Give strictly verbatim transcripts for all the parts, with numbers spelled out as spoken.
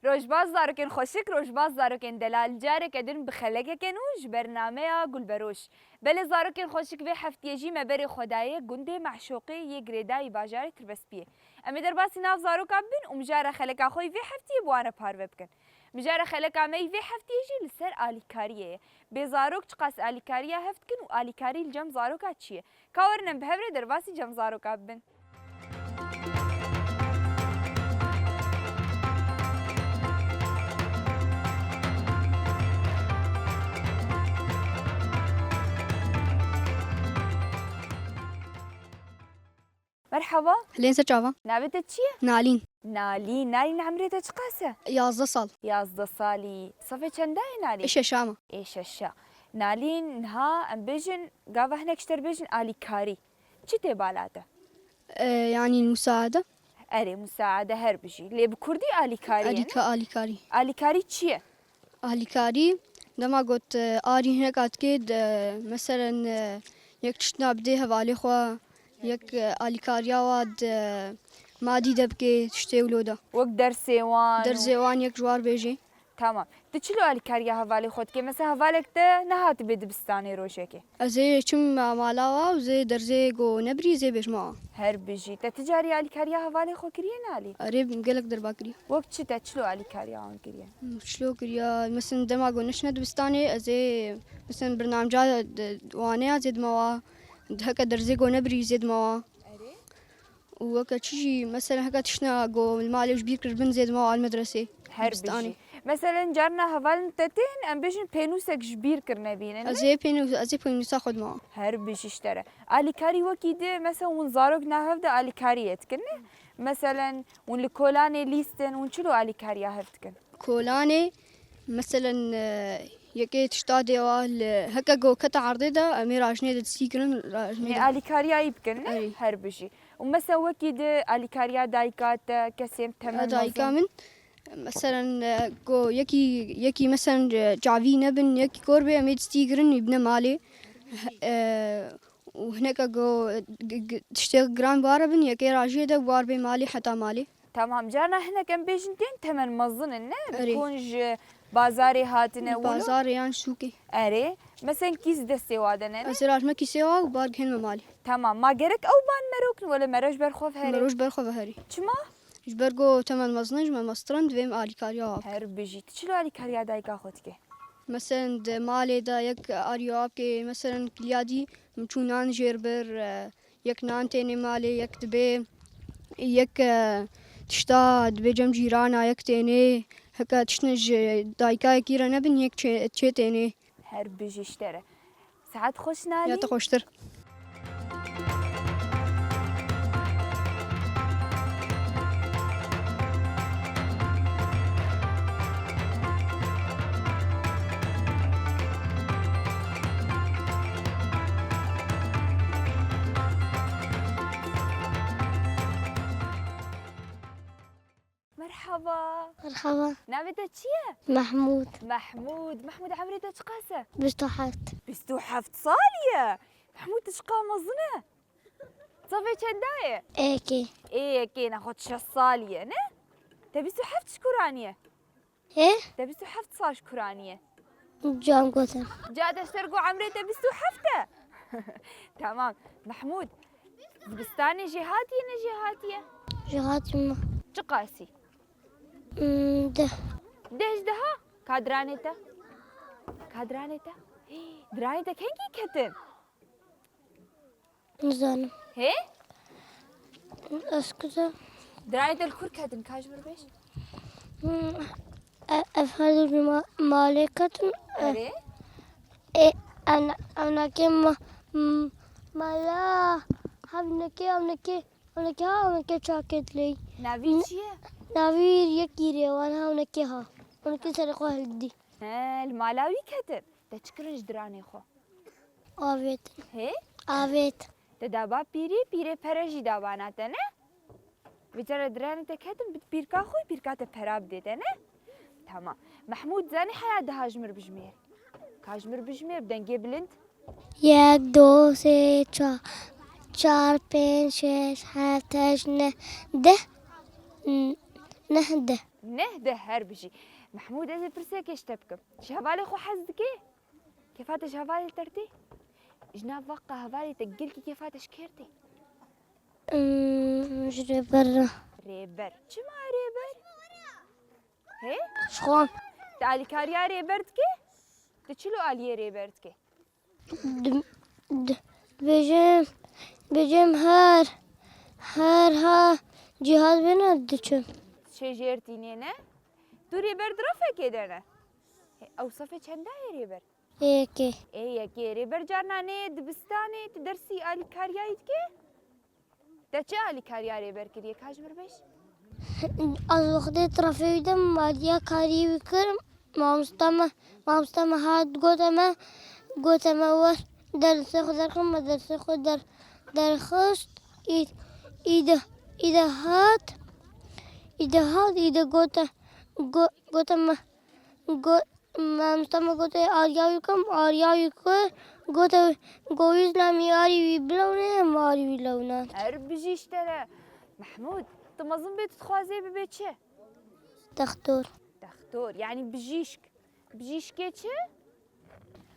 Rojbaş zarokên xweşik, rojbaş zarokên delal. Careke din bi xelekeke nû ji bernameya Gulberoj. Belê zarokên xweşik, vê heftiyê jî me berê xwe daye gundê Meşoqê yê girêdayî bajarê Tirbespiyê. Em ê derbasî nav zaroka bibin û mijara xeleka xwe yî vê heftiyê bi wan re parve bikin. Mijara xeleka me yî vê heftiyê jî li ser alîkariyê ye. Bê zarok çiqas alîkariya hev dikin û alîkarî li cem zaroka çi ye? Ka werin em bi hev re derbasî cem zaroka bibin. Merhaba. Hilên ser çavan. Navê te çi ye? Nalîn. Nalîn. Nalîn, emrê te çiqas e? Yazdeh sal. Yazdeh salî. Sefê çenda ye Nalîn? Ê şeşa me. Ê şeşa. Nalîn, niha em bêjin, gava hinek ji te re bêjin alîkarî. Çi tê bala te? E, yanî musaade. Erê, musaade her bijî. Lê bi kurdî alîkarî ye, Alîka-, ne? Alîkarî. Alîkarî çi ye? Alîkarî, dema got, e, arî hineka dikê, de, meselen, e, yek tiştna bidê hevalê xwe, yek, e, alîkariya wa di madî de bikê, tiştê wilo de. Wek dersê wan û Dersê wan yek ji war bêjê. Tamam. Tu çilo alîkariya hevalê xwe dikê? Mesela hevalek te nehatibe dibistanê rojekê. Ez ê çim mala wa û zê derzê go nebirî zê bêjma wa. Her bijî. Te ti carî alîkariya hevalê xwe kiriye Nalîn? Erê, gelek derba kiriye. Wek çi te çilo alîkariya wan kiriye? Çilo kiriye, mesela dema go neçine dibistanê, ez ê, mesela bernamca de, wane ya zê dima wa, heke derzê go nebirî zê dima wa. Erê. Û weke çi jî, mesela heke tiştna go li malê ji bîr kiribin zê dima wa li medresê, Her dibistanê. Bijî. Mesela carna hevalên te tên, em bêjin pênûsek ji bîr kirine bînin, ne? Ez ê pênû-, ez ê pênûsa xwe dima wa. Her bijî ji te re. Alîkarî wekî di, mesela hûn zarok nav hev de alîkariyê dikin, ne? Meselen, hûn li kolanê lîstin, hûn çilo alîkariya hev dikin? Kolanê, meselen, e, yekê tişta dê wa li, heke go kete erdê de, em ê rajnê de distî kirin, rajnê Ê de. Alîkariya yî bikin, ne? Erê. Her bijî. Û mesela wekî di alîkariya dayika te, kesên temen Ya dayika mezin? Min, meselen, e, go yekî, yekî meselen, e, çavî nebin, yekî kor bê, em ê distî kirin, yî bine malê. E, û hineka go, g-, g-, tiştê giran bi war bin, yekê rajiyê de bi war bê malê heta malê. Tamam, carna hinek em bêjin tên temen mezin in, ne? Erê. Bi kon ji bazarê hatine wilo? Bazarê yan sûkê. Erê. Mesen kîs destê wa de ne, ne? Ez ê rajme kîsê wa û bar gihênme malê. Tamam, ma gerek ew ban merok in, wele meroj ber xwe ve herê. Meroj ber xwe ve herê. Çima? Ji ber ku temen mezin in, ji me meztir in, divê em alîkariya wa bikin. Her bijî. Tu çilo alîkariya dayika xwe dikê? Mesen di malê de yek ariya wa bikê, meselen kiliya dî min çû nan jêr bir, e, yek nan tênê malê, yek dibê, yek, e, tişta dibê cem cîrana, yek tênê, heke tiştine ji dayika yekî re nebin, yek çê, çê tênê. Her bijî ji te re. Saet xweş Nalîn. Ya te xweştir. Merhaba. Merhaba. Navê te çi ye? Mehmûd. Mehmûd. Mehmûd, emrê te çiqas e? Bîst û heft. Bîst û heft salî ye. Mehmûd, tu çiqas mezin e? Sefê çenda ye? Êkê. Ê yekê, nexwe tu şeş salî ye, ne? Te bîst û heft ji kû re aniye? Hê? Te bîst û heft sal ji kû re aniye? Can gotin. Ca te ji te re got emrê te bîst û heft e? Tamam. Mehmûd, dibistanê jê hatiye, ne jê hatiye? Jê hatime. Çiqasî? Hmm, deh. Deh ji deha? Ka diranê te? Ka diranê te? Hî, diranê te kengî ketin? Nizanim. Hê? Ez kuza. Diranê te li kur ketin, ka ji min re bêj? Hmm, e-, ev her du bi ma-, malê ketin. E, Erê? e, ev ne-, ev nekê ma-, m-, mala, hev nekê, ev nekê, ev nekê ha, ev nekê çakê dilê. Navî çi ye? Navî yekî rê wan, ha, ev nekê ha. Ev nekê serê xwe hildî. He, li mala wî ketin. Te çi kirin ji diranê xwe? Avêt. Hê? Avêt. Te daba pîrî, pîrê pere jî dabana te, ne? Vê cara diranê te ketin, bid pîrka xwe, pîrka te pera bidê te, ne? Tamam. Mehmûd, zanî heya deha ji mir bijmêr. Ka ji mir bijmêr, bi dengê bilind. Yek, du, sê, çar. Çar, pênc, şeş, heft, heşt, neh, deh. Neh deh. Neh deh, her bijî. Mehmûd, ez ê pirsekê ji te bikim. Ji hevalê xwe hez dikê? Kêfa te ji hevalê te tê? Ji nav veqa hevalê te gelkî kêfa te ji kê re tê? Hmm, ji rêber re. Rêber. Çima rêber? Hê? Ji xwe. Tu alîkariya rêber dikê? Tu çilo aliyê rêber dikê? Di-, di-, dibêjim, dibêjim her, her ha cîhat bêne diçim. Çê jêr tînê ne? Tu rêber di refekê de ne? Hê, ew sefê çenda ye rêber? Ê yekê. Ê yekê. Rêber carna nê dibistanê tu dersî alîkariyayî dikê? Te çi alîkariya rêber kiriye, ka ji mir bêj? Ez wextê trafê wî de min alîkariyê wî kir, mamosta me, mamosta me hat gote me, gote me wer dersê xwe derxin, me dersê xwe der-, derxist, î, î de, î de hat, î de hat, î de gote, go-, gote me, go-, Mamosta me gote, "Ariya wî kim?" Ariya wî kir, gote, "Govîz namî arî wî bilewne, em arî wî lewne." Her bijî ji te re. Mehmûd, tu mezin bê, tu dixwazê bibê çi? Dextor. Dextor, yanî bijîşk. Bijîşkê çi?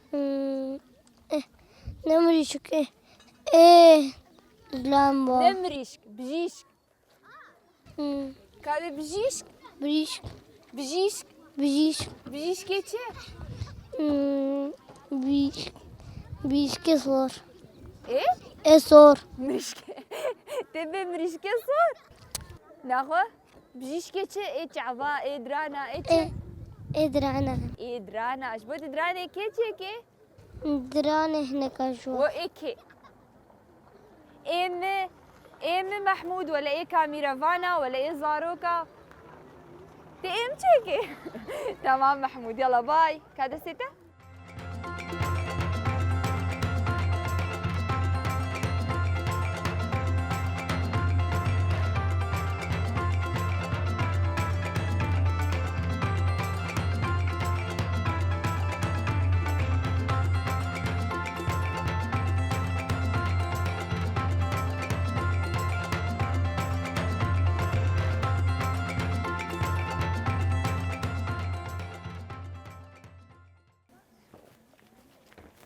Hmm, eh, ne mirîşk, eh, eh, zilam bo. Ne mirîşk, bijîşk. Hmm. Kavê bijîşk? Bijîşk. Bijîşk. Bijîşk. Bijîşkê çi? Hmm. Bijîşk. Bijîşkê sor. Ê? Ê sor. Mirîşk. Tê bê mirîşkê sor. Naxwe? Bijîşkê çi? Ê çava, ê dirana, ê çi? Ê, ê dirana. Ê dirana. Ji bo tu diranê kê çêkê? Diranê hineka ji wan. We ê kê? Ê mi, ê mi Mehmûd, wele ê kamîrevana, wele ê zaroka? Tê ê mi çêkê? Tamam Mehmûd, yala bay. Ka destê te?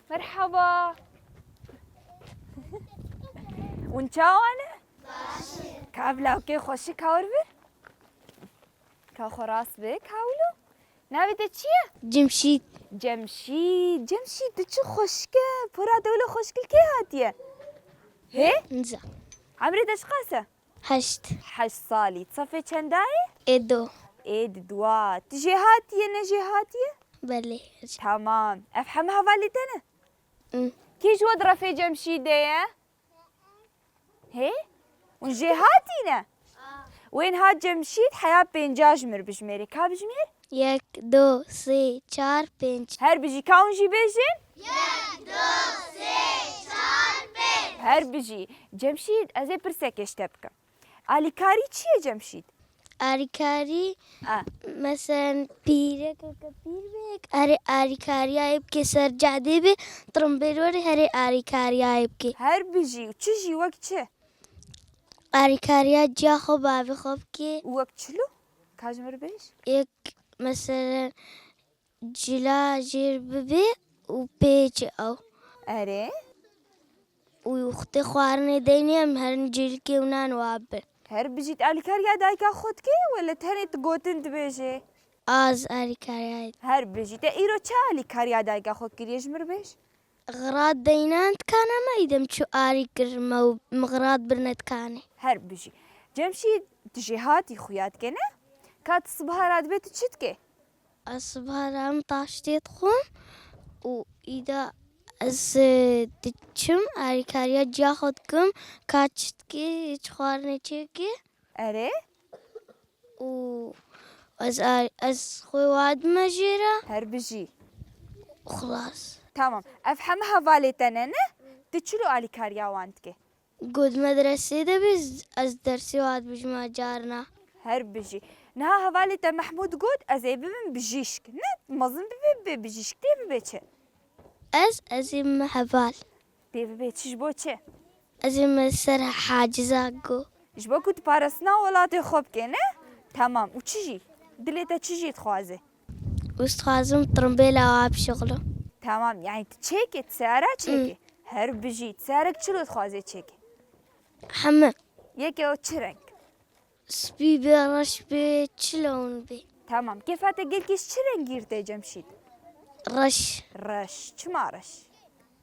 Merhaba. Hûn çawa ne? Baş e. Ka vlawkê xweşik hawir bi? Ka xwe rast bi, ka wilo? Navê te çi ye? Cemşîd. Cemşîd. Cemşîd, tu çi xweşik e. Pora te wilo xweşik li kê hatiye? Hê? Niza. Emrê te çiqas e? Heşt. Heşt salî. Sefê çenda ye? Ê do. Ê di dua. Tu jêhatî ye, ne jêhatî ye? Belê. Tamam. Ev heme hevalê te ne? Hı. Kî ji we di refê Cemşîdê ye? Hê? Hûn jêhatî ne? Wên ha Cemşîd heya pênca ji mir bijmêrê. Ka bijmêr? Yek, do, sê, çar, pênc. Her bijî, ka hûn jî bêjin? Yek, do, sê, çar, pênc. Her bijî. Cemşîd, ez ê pirsekê ji te bikim. Alîkarî çi ye Cemşîd? Alîkarî, A. Meselen, pîrekeke pîr bê, erê alîkariyayê bike, ser cadê bê, tirimbêl werê herê alîkariyayê bike. Her bijî, çi jî, wek çi? Alîkariya ciya xwe bavê xwe bike. Û wek çilo? Ka ji mir bêj? Yek, meselen, cila jêr bibê û pêçe ew. Erê. Û wextê xwarinê deynê em herin cêlkê û nan wa bin. Her bijî, tu alîkariya dayika xwe dikê, wele tenê tu gotin dibêjê? Az alîkariya. Her bijî. Te îro çi alîkariya dayika xwe kiriye ji mir bêj? Xirat deynan dikana me îdem çû arî kir me û min xirat birine dikanê. Her bijî. Cemşîd, tu jêhatî xuya dike ne? Ka tu sibaha radibê tu çi dikê? Ez sibaha re em taştê dixwim û îda ez, e, diçim alîkariya ciya xwe dikim, ka çi dikê, çi xwarinê çêkê. Erê? Û ez a-, ez xwe wadime jê re. Her bijî. Xilas. Tamam. Ev heme hevalê te ne, ne? Tu çilo alîkariya wan dikê? Got medresê de bê, ez dersê wan dibijima carna. Her bijî. Niha hevalê te Mehmûd got, ez ê bibim bijîşk. Ne, mezin bibe, bibe bijîşk. Tê bibe çi? Ez, ez ê me heval. Tê bibe çi, ji bo çi? Ez ê me ser haciza go. Ji bo ku tu parastina welatê xwe bikê, ne? Tamam, û çi jî? Dilê te çi jî dixwaze? Ez dixwazim trimbêla wa bişixlim. Tamam, yani tu çêkê, tu seyara çêkê. Hı. Her bijî, tu seyarek çilo dixwaze çêkê? Heme. Yeke o çi reng? Spî bê, reş bê, çi lewin bê. Tamam. Kêfa te gelkî ji çi rengî tê Cemşîd? Reş. Reş. Çima reş?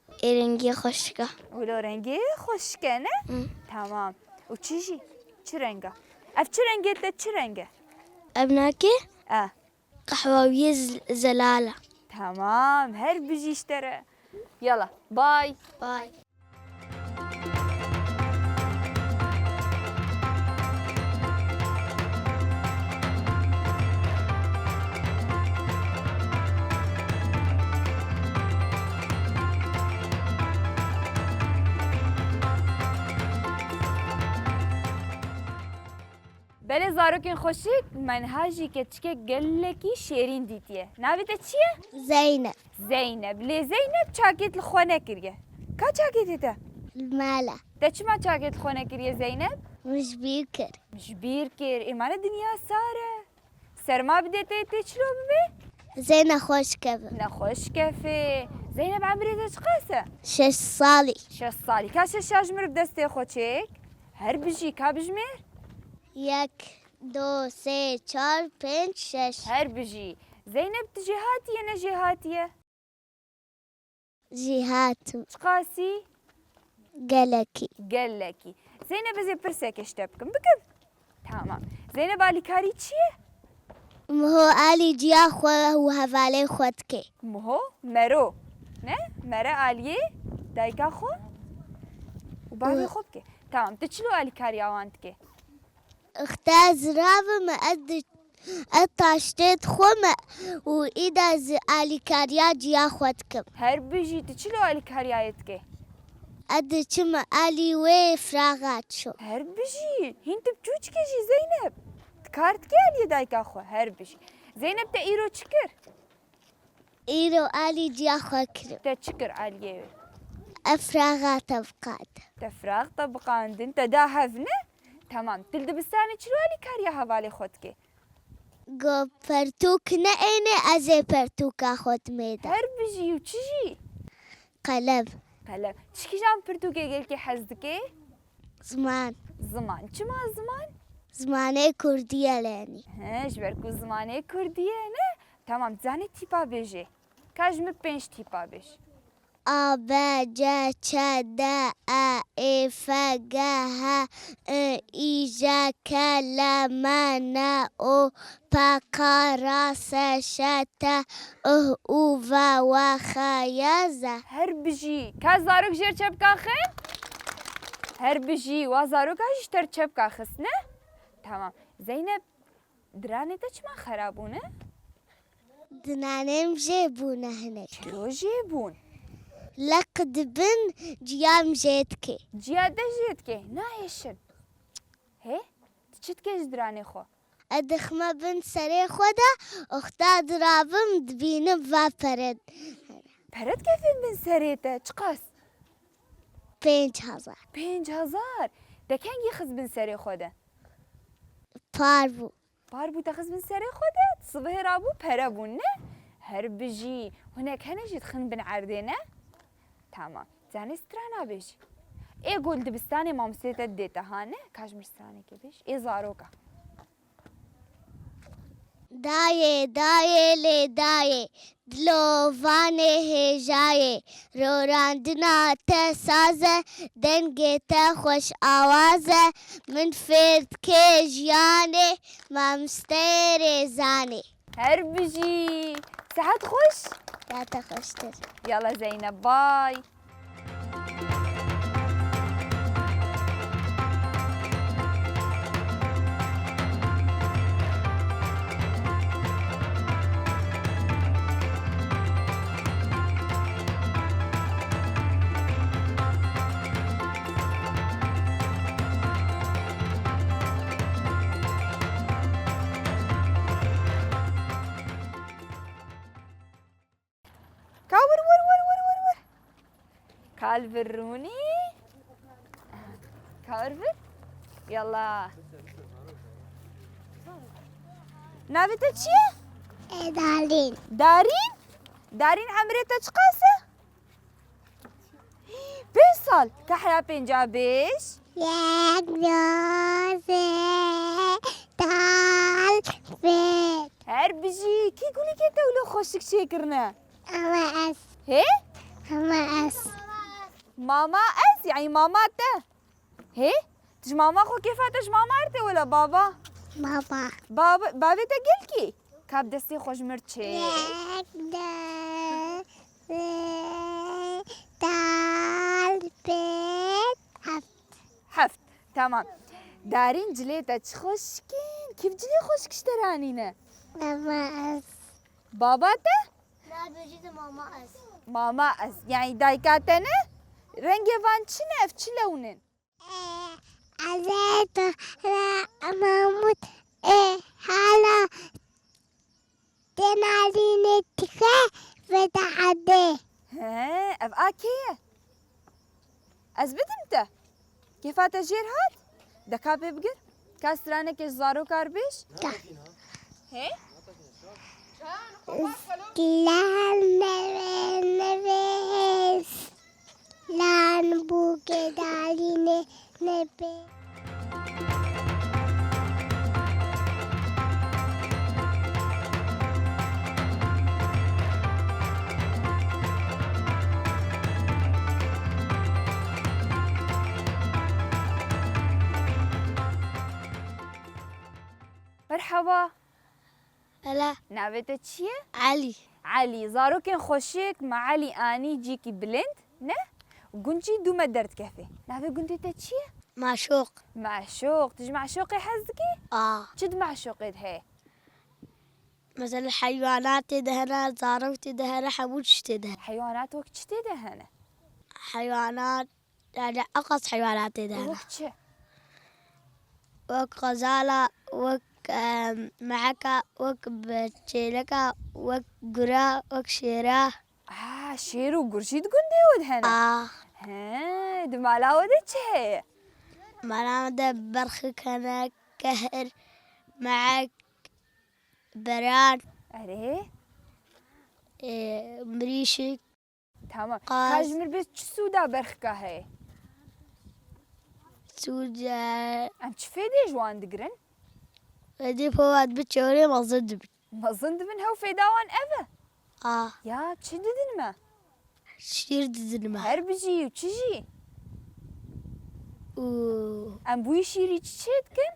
Ê rengê xweşik e. Wilo rengê xweşik e, ne? Hı. Tamam. Û çi jî? Çi reng e? Ev çi rengê te çi reng e? Ev nakê? E. Qehwewiyê z-, zelal e. Tamam. Her bijî ji te re. Yala. Bye. Bye. Belê zarokên xweşik, me niha jî keçikek gelekî şêrîn dîtiye. Navê te çi ye? Zeynep. Zeynep. Lê Zeynep çakêt li xwe nekiriye. Ka çakêtê te? Li mala. Te çima çakêt li xwe nekiriye Zeynep? Min ji bîr kir. Min ji bîr kir. Ê mane dinya sar e. Serma bide te tê çilo bibe? Zey nexweş keve. Nexweş keve. Zeynep emrê te çiqas e? Şeş salî. Şeş salî. Ka şeş ya ji min re bi destê xwe çêk. Her bijî, ka bijmêr? Yek, du, sê, çar, pênc, şeş. Her bijî. Zeynep, tu jêhatî ye, ne jêhatî ye? Jêhatim. Çiqasî? Gelekî. Gelekî. Zeynep, ez ê pirsekê ji te bikim. Bikim? Tamam. Zeynep, alîkarî çi ye? Miho alî ciya xwe û hevalê xwe dike. Miho, mero. Ne? Mere aliyê dayika xwe û bavê xwe bike. Tamam. Tu çilo alîkariya wan dike? Ixta ziravim, ez di-, ez taştê dixwim û îda ez alîkariya ciya xwe dikim. Her bijî, tu çilo alîkariya yê dikê? Ez diçim alî wê firaxa ço. Her bijî, hîn tu biçûçik î jî Zeynep. Tu kar dikê aliyê dayika xwe, her bijî. Zeynep, te îro çi kir? Îro alî ciya xwe kirim. Te çi kir aliyê wê? Ev firaxa te biqand. Te firax te biqandin, te da hev ne? Tamam. Tu li dibistanê çilo alîkariya hevalê xwe dikê? Go pertûk ne ênê ez ê pertûka xwe dimê de. Her bijî û çi jî? Qelem. Qelem. Çi kîjan pirtûkê gelkî hez dikê? Ziman. Ziman. Çima ziman? Zimanê kurdî ye lenî. He, ji ber ku zimanê kurdî ye, ne? Tamam, zanê tîpa bêjê. Ka ji min pênc tîpa bêj. A, B, C, Ç, D, E, Ê, F, G, H, I, J, K, L, M, N, O, P, Q, R, S, Ş, T, Ih, U, V, W, X, Y, Z. Her bijî. Ka zarok jêr çepka xin? Her bijî. Wa zaroka jî ji te re çepka xist, ne? Tamam. Zeynep, diranê te çima xera bûne? Dinanêm jê bûne hinek. Çilo jê bûn? Leq dibin, ciyam jê dike. Ciya te jê dike? Nahêşin. Hê? Tu çi dikê ji diranê xwe? Ez dixime bin serê xwe de, oxta dirabim dibînim va pere. Pere dikevin bin serê te, çiqas? Pênc hezar. Pênc hezar? Te kengî xist bin serê xwe de? Par bû. Par bû te xist bin serê xwe de, sibehê rabû pere bûn, ne? Her bijî, hinek hene jî dixin bin erdê, ne? Tamam. Zanê strana bêjî. Ê ku li dibistanê mamostê te didê te ha, ne? Ka ji min stranekê bêj. Ê zaroka. Dayê, dayê lê dayê, dilo vanê hêjayê, rorandina te saz e, dengê te xweş awaz e, min fêr dike jiyanê, mamosteyê rêzanê. Her bijî. Sehet xweş. Ya te xweştir. Yala Zeynep, bay. Ka wir, wir, wir, wir, wir, wir. Ka li vir rûnî. Ka wir vir. Yalla. Navê te çi ye? E, Darîn. Darîn? Darîn, emrê te çiqas e? Pênc sal. Kahya pênca bêj. Yek, du, sê, çar, pênc. Her bijî. Kî gulîkê te wilo xweşik çêkirine? Ama ez. Hê? Ama ez. Mama ez, yani mama te. Hê? Tu ji mama xwe kêfa te ji mama erte wela baba? Baba. Baba, bavê te gelkî? Ka bi destê xwe ji mir çê. Yek, du, sê, çar, pênc, heft. Heft. Tamam. Darîn, cilê te çi xweşik in. Kî cilê xweşik ji te re anîne? Baba ez. Baba te? Na, bêjî de mama ez. Mama ez. Yani dayika te ne? Rengê van çi ne? Ev çi lewn in? Ee, ez ê tu re Mahmûd, ee, hala tenalînê dike ve de ade. He, ev a kê ye? Ez bidim te. Kêfa te jêr hat? De ka pê bigir. Ka stranekê ji zarokar bêj. Ka. Hê? Lan nebe, nebe hêz. Lan bûke dalîne nebe. Merhaba. Hela. Navê te çi ye? Elî. Elî. Zarokên xweşik me Elî anî cîkî bilind, ne? Gund jî dû me derdikeve. Navê gundê te çi ye? Maşoq. Maşoq. Tu ji maşoqê hez dikî? A. Çi di maşoqê de heye? Mesela heywanat tê de hene, zarok tê de hene, hemû tişt tê de hene. Heywanat wek çi tê de hene? Heywanat, yani eqas heywanat tê de hene. Wek çi? Wek xezala, wek, em, meheka, wek be-, çêleka, wek gura, wek şêra. Ah, şêr û gur jî di gundê we de hene? Ah. He, di mala we de çi heye? Mala me de berxik hene, kehir, mehek, beran. Erê. Ê, mirîşik. Tamam. Qaz. Ka ji mir bê çi sûda berxika heye? Sûd, e, Em çi fêdê ji wan digirin? Fêdê po wan dibe çewrê mezin dibin. Mezin dibin, hew fêda wan ev e? A. Ya, çi didin me? Şîr didin me. Her bijî û çi jî? Û Em bi wî şîrî çi çê dikin?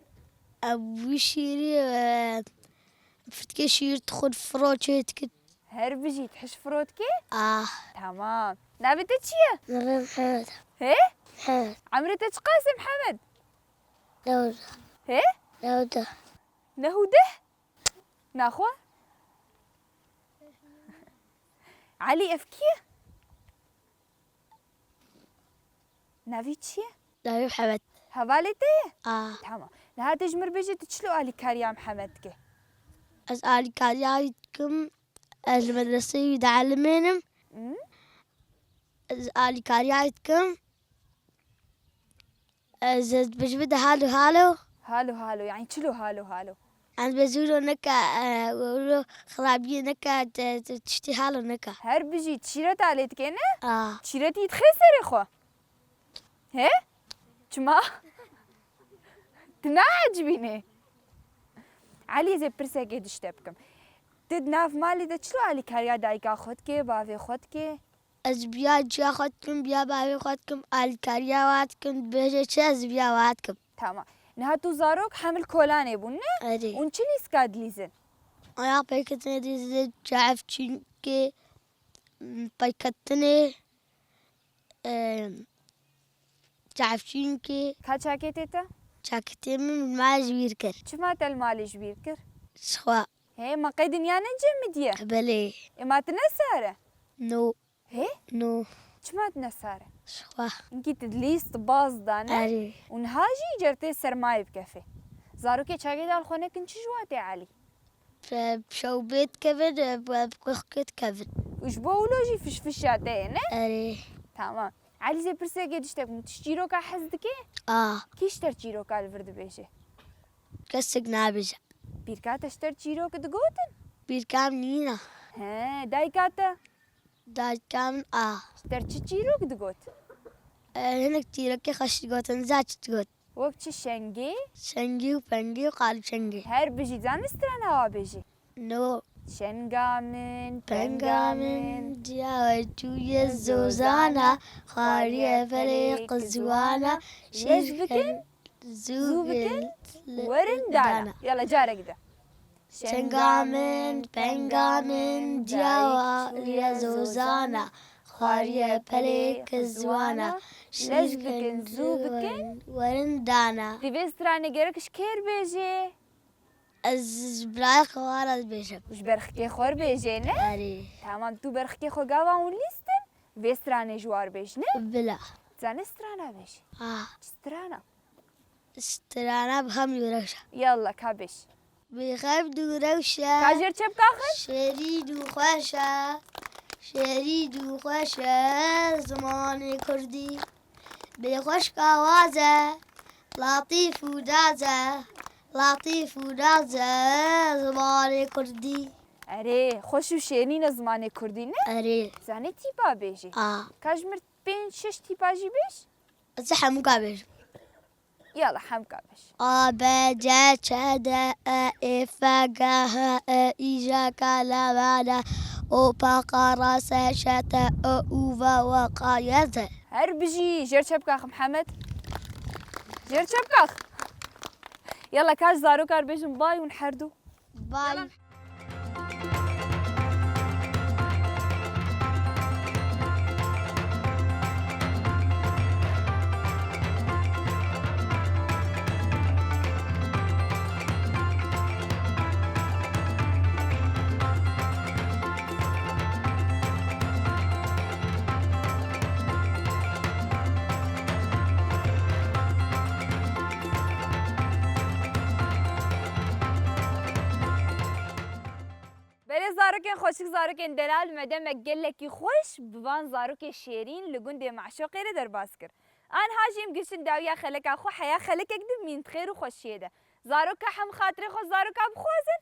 Em bi wî şîrî, e, fitkê şîr dixwin, firo çê dikin. Her bijî, tu hiş firo dikê? Ah. Tamam. Navê te çi ye? Navê Mihemed. Hê? Mihemed. Emrê te çiqas e Mihemed? Newda. Hê? Newda. Neh û deh? Naxwe? Elî, ev kî ye? Navî çi ye? Navî Mihemed. Hevalê te ye? A. Tamam. Niha tê ji mir bêje tu çilo alîkariya Mihemed dike? Ez alîkariya wî dikim. Ez li medreseyê wî dielîmênim. Hmm. Ez alîkariya wî dikim. Ez, ez dibêjim de halo halo. Halo halo, yani çilo halo halo? Yani dibêjim wilo neke, e, wilo xirabiyê neke, te, te, tiştî halo neke. Her bijî, çîret alê dike ne? Ah. Çîretî dixê serê xwe. He? Çima? Tu naecibînê? Elî, ez ê pirsekê dişte bikim. Tu di nav malê de çilo alîkariya dayika xwe dikê, bavê xwe dikê? Ez biya ciya xwe dikim, biya bavê xwe dikim, alîkariya wa dikim, dibêje çi ez biya wa dikim. Tamam. Niha tu zarok hemil kolanê bûn, ne? Erê. Hûn çi lîska dilîzin? Aya peyketinê dilîzin, çavçînkê, peyketinê, e, çavçînkê. Ka çakêtê te? Çakêtê min ma ji bîr kir. Çima te li malê ji bîr kir? Ji xwe. Hê, ma qey dinya ne cem mi diye? Belê. Ê, ma tu ne sar e? No. Hê? No. Çima tu ne sar e? Ji xwe. Hinkî tu dilîst, tu baz da, ne? Erê. Û niha jî cer tê sermayê bikefê. Zarokê çagê dal xwe nekin çi ji wa tê Elî? Pe-, şew bê dikevin, e, bi, bi qixkê dikevin. Û ji bo wilo jî fişfişa te ye, ne? Erê. Tamam. Elî, zê pirsekê diştek min, tu ji çîroka hez dikê? A. Kî ji te çîroka li vir dibêje? Kesek nabêje. Pîrka te ji te re çîrok digotin? Pîrka min nîne. He, dayika te? Dayika min a. Ji te re çi çîrok digot? E, hinek çîrokê xweş digotin, zehf çi digot. Wek çi şengê? Şengî û pengî û qalibçengê. Her bijî, zanî strana wa bêjî. No. Şenga min, penga min, ciya we çûye zozana, xwariye pelê qizwana, lez bikin, zû bikin, werin dana. Yala carek de. Şenga min, penga min, ciya we çûye zozana, xwariye pelê qizwana, lez bikin, zû bikin, werin dana. Di vê stranê gerek ji kê re bêjê? Ez ji birayê xwe re dibêjim. Ji berxikê xwe re bêjê, ne? Erê. Tamam, tu berxikê xwe gava hûn lîstin, vê stranê ji war bêj, ne? Bila. Zanî strana bêj. Ah. Çi strana? Strana bi xem dû rewşa. Yalla, ka bêj. Bi xem dû rewşa. Ka jêr çep kaxin? Şêrîn û xweş e. Şêrîn û xweş e zimanê kurdî. Bê xweşka waz e, latîf û naz e, latîf û naz e zimanê kurdî. Erê, xweş û şêrîn e zimanê kurdî, ne? Erê. Zanî tîpa bêjî. A. Ka ji min pênc şeş tîpa jî bêj? Ez ê hemû ka bêjim. Yala, hemû ka bêj. A, B, C, Ç, D, E, Ê, F, G, H, I, J, K, L, M, N, O, P, Q, R, S, Ş, T, Ö, Û, V, W, Q, Y, Z. Her bijî, jêr çep kax Mihemed. Jêr çep kax. Yala, ka ji zarokan re bêjin bay hûn her du. Bay. Yala. Belê zarokên xweşik, zarokên delal, me demek gelekî xweş bi van zarokê şêrîn li gundê Meşoqê re derbas kir. Aniha jî em gihiştin dawiya xeleka xwe, heya xelekek din mîn di xêr û xweşiyê de. Zaroka hem xatirê xwe zaroka bixwazin,